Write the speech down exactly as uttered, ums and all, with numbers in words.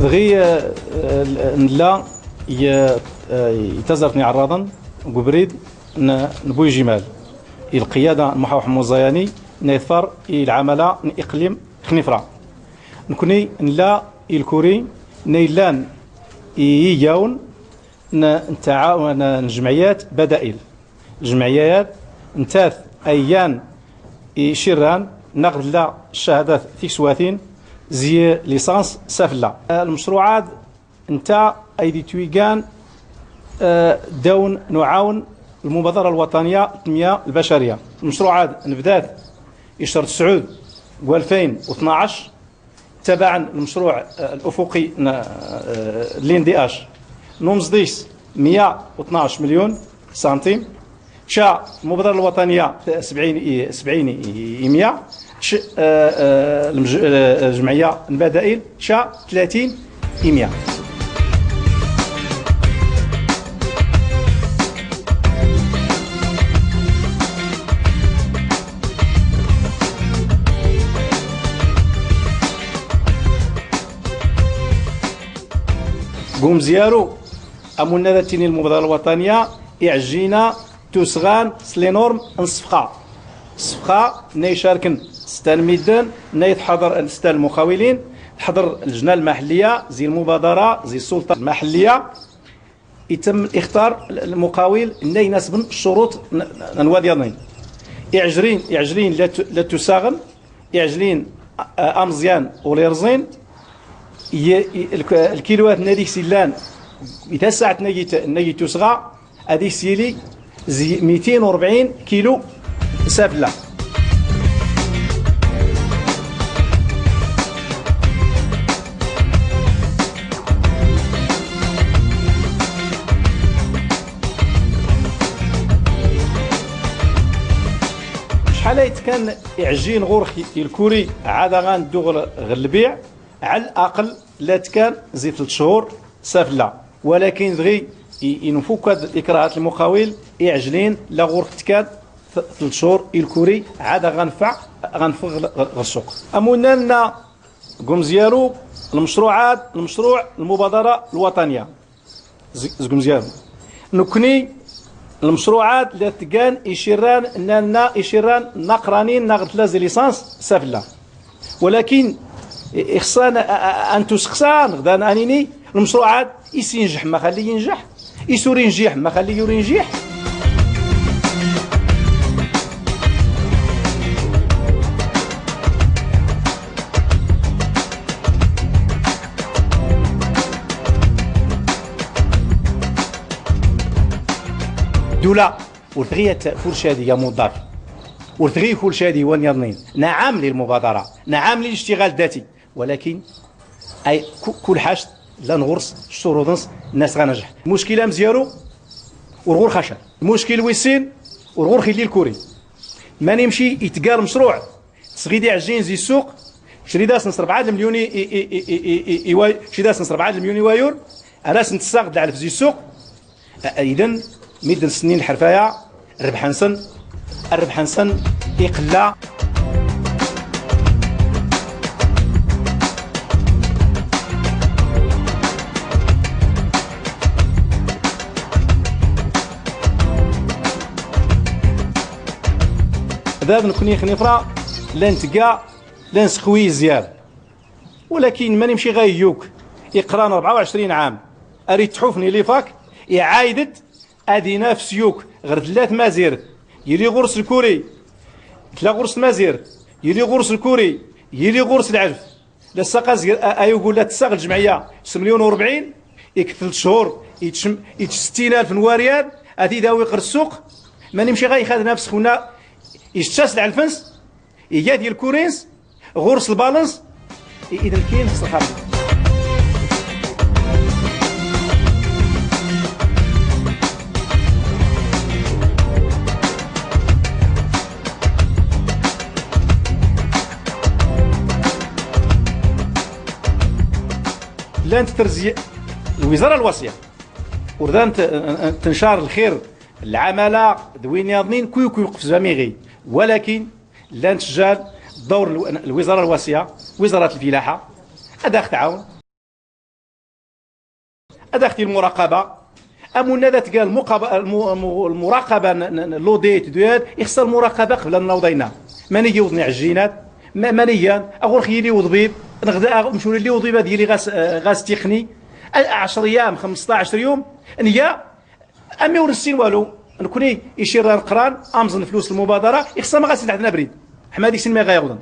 Dɣi, eh, eh, nella i, eh, i tazart n iɛerraḍen g ubrid n, n Buyjimal, i lqiyada n Muḥaw Ḥemmu Ẓẓayani, nna iḍfar i lɛamala n iqlim Xnifra. Nkni nella i lkuri nna illan i yigawn n, n ttaɛa-, n, n jemɛiyat badail. Ljemɛiyat ntat ay gan i icirran nna ɣ tella ccahadat tikswatin zi licence safella. Lmecruɛat nta ay d-itwiggan, eh, ddaw n uɛawen lmubaḍara lwaṭaniya n tnmiya lbacariya. Lmecruɛat nbdat i ccer tesɛud g walfayn u tnac, tabaɛen lmecruɛ, eh, lufuqi n, eh, l'N D H, n umẓdi-s mya u tnac mlyun santim, ca lmubaḍara lwaṭaniya sebɛin i, sebɛin i, i mya, c, eh, eh, lmj-, eh, ljemɛiya n badail ca tlatin i mya. G umzyaru, amunna da ttini lmubaḍara lwaṭaniya, iɛjjina tusɣan s les normes n ṣṣefqa. Ṣṣefqa nna icarken setta n midden, nna itḥaḍer setta n lmuqawilin, tḥaḍer ljna lmaḥelliya zi lmubaḍara zi ṣṣulṭa lmaḥelliya. Item ixtar lmuqawil nna inasbn ccuruṭ n, n, n wad yaḍnin. Iɛjrin, iɛjrin la t-, la ttusaɣen, iɛjlin, a-, ameẓyan ur irẓin, i, i, lk-, lkiluwat nna deg-s illan, i tasaɛt nna gi t-, nna gi tusɣa, ad deg-s yili zi mitin u rebɛin kilu safella. Cḥal ay tkan iɛjjin ɣur-k i lkuri ɛad aɣan dduɣ ɣ-, ɣ lbiɛ, ɛal aqel la tkan zi telt cchur safella. Walakin dɣi i, i nfukk ad ikrahat lmuqawil, iɛjlin la ɣur-k tkan t-, telt cchur i lkuri, ɛad aɣan nfeɛ, aɣan nfeɣ ɣ-, ɣ-, ɣ ssuq. Amunna nna g umzyaru, lmecruɛat, lmecruɛ lmubaḍara lwaṭaniya. Z-, zg umzyaru. Nekni, lmecruɛat la tgan icirran, nna, nna icirran nna qranin nna ɣ tella zi licence safella. Walakin, i-, ixṣṣan a, a, a, an tuseqsa, nɣdan anini, lmecruɛat, is injeḥ ma xalli injeḥ, is ur injeḥ ma xalli ur injeḥ. Ddula ur tɣi ad tfurc ad iga muḍaf. Ur tɣi kulc ad iwan yaḍnin. Nɛam lilmubaḍara. Nɛam lilictiɣal ddati. Walakin ay ku-, kul ḥact llan ɣur-s ccuruḍ-ns nna s ɣa najḥ. Lmuckil amzyaru ur ɣur-x aca. Lmuckil wis sin ur ɣur-x illi lkuri. Mani mci itga lmecruɛ. Tesɣid iɛjjin zi ssuq, crid-asn s rebɛa d lmelyun i, i, i, i, i, i, i, crid-asn s rebɛa d lmelyun i wayur, ar-asn tessaɣ d lɛelf zi ssuq, a, a, iden, midden snin lḥerfaya, rrebḥ-nsn, rrebḥ-nsn iqella. Dab nekni Xnifra, llan tga, llan sxwi izyar. Walakin mani mci ɣa iyyuk, iqran rebɛa u ɛecrin ɛam, ar ittḥufn i lifak, iɛayd-d ad inafs yuk ɣer tella tmazirt, yili ɣur-s lkuri, tella ɣur-s tmazirt, yili ɣur-s lkuri, yili ɣur-s lɛelf. La ssaqa zger a, ayugu la tessaɣ ljemɛiya s melyun u rebɛin, ik telt cchur, itc, itc settin alf n waryal, ad t-id-awi ɣer ssuq, mani mci ɣa ixad nafs xunna, icca s lɛelf-ns, iga-t i lkuri-ns, ɣur-s lbalans, i, iden kien s lxaṭi. Llant terzi-, lwiẓara lwaṣya. Ur dan t-, tencar lxir, lɛamala d win yaḍnin, kuy, kuy iwqef zmam iɣi. Walakin, llant tjal, dawr lw-, lwiẓara lwaṣya, wiẓarat lfilaḥa, ad aɣ-tɛawn. Ad axti lmuraqaba. Amunna da tga lmuraqaba, lmuraqaba, lodit duyad ixsa lmuraqaba qbla nlawḍayna. Mani gi wḍni ɛjjinat? Manigan aɣur xyili wḍbib? Nɣda aɣ mculi li wḍbib ad yili ɣas tiqni. Ɛcr yam xmsṭac yum. Nga ami ur nsin walu. Nkni icirra nqran amẓ nflus lmubadara ixsa ma ɣas ntaḥtna brid. Ḥmadi sin ma ɣa yaɣḍn.